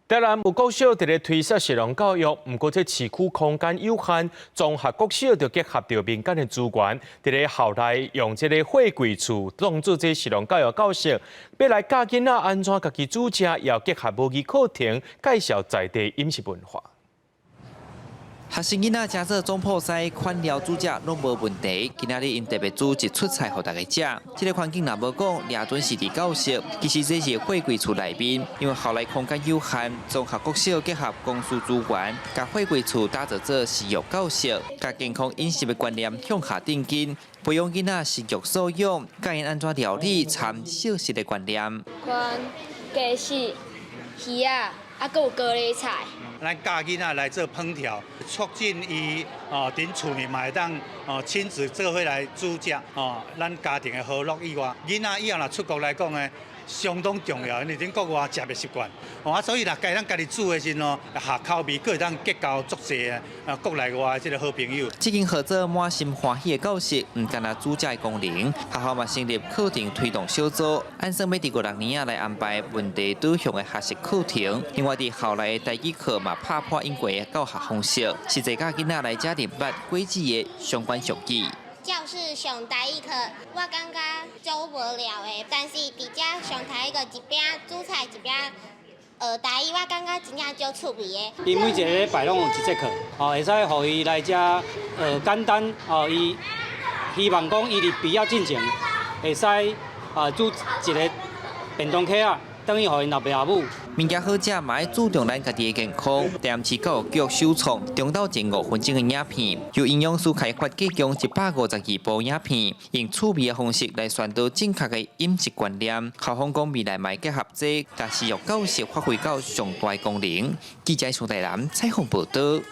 台南有國小佇咧推設食農教育，毋過這市區空間有限，綜合國小就結合著民間的資源，佇咧校內用這個貨櫃厝當做這食農教育教室，欲來教囡仔按怎家己煮食，也結合模擬課程介紹在地飲食文化。學生囡仔食做總鋪師，款料煮食攏無問題。今仔日𪜶特別煮一出菜予大家食。這個環境若無講，掠準是佇教室，其實這是貨櫃厝內面，因為校內空間有限，綜合國小結合公司資源，共貨櫃厝打造做食育教室，共健康飲食的觀念向下釘根，培養囡仔食育素養，教𪜶按怎料理摻素食的觀念。款雞翅、魚仔，啊，閣有高麗菜。咱教囡仔來做烹調，促進伊哦，佇厝內嘛會當哦親子做伙來煮食哦，咱家庭的和樂以外，囡仔以後若出國來講呢，相當重要，因為佇國外食袂習慣，哦啊，所以若家咱家己煮的時陣哦，合口味，閣會當結交足濟啊國內外的這個好朋友。這間號做滿心歡喜的教室，毋干焦煮食的功能，學校嘛成立課程推動小組，按算欲佇五六年仔來安排問題導向的學習課程。另外，佇校內的台語課嘛拍破隱規的教學方式，實際教囡仔來遮認捌果子的相關俗語。教室上台語課，我感覺足無聊的，但是佇遮上台語課一邊煮菜一邊學台語，我感覺真正足趣味的。伊每一个禮拜攏有一節課，哦，會使予伊來遮學簡單，哦，伊希望講伊佇畢業進前會使啊煮一个便當盒仔，轉去予𪜶老爸母。物件好食，嘛愛注重咱家己的健康。台南市教育局首創中晝前5分鐘的影片，由營養師開發計共152部影片，用趣味的方式來宣導正確的飲食觀念。校方講未來嘛會結合這，共食育教室發揮到上大的功能。記者蘇台南採訪報導。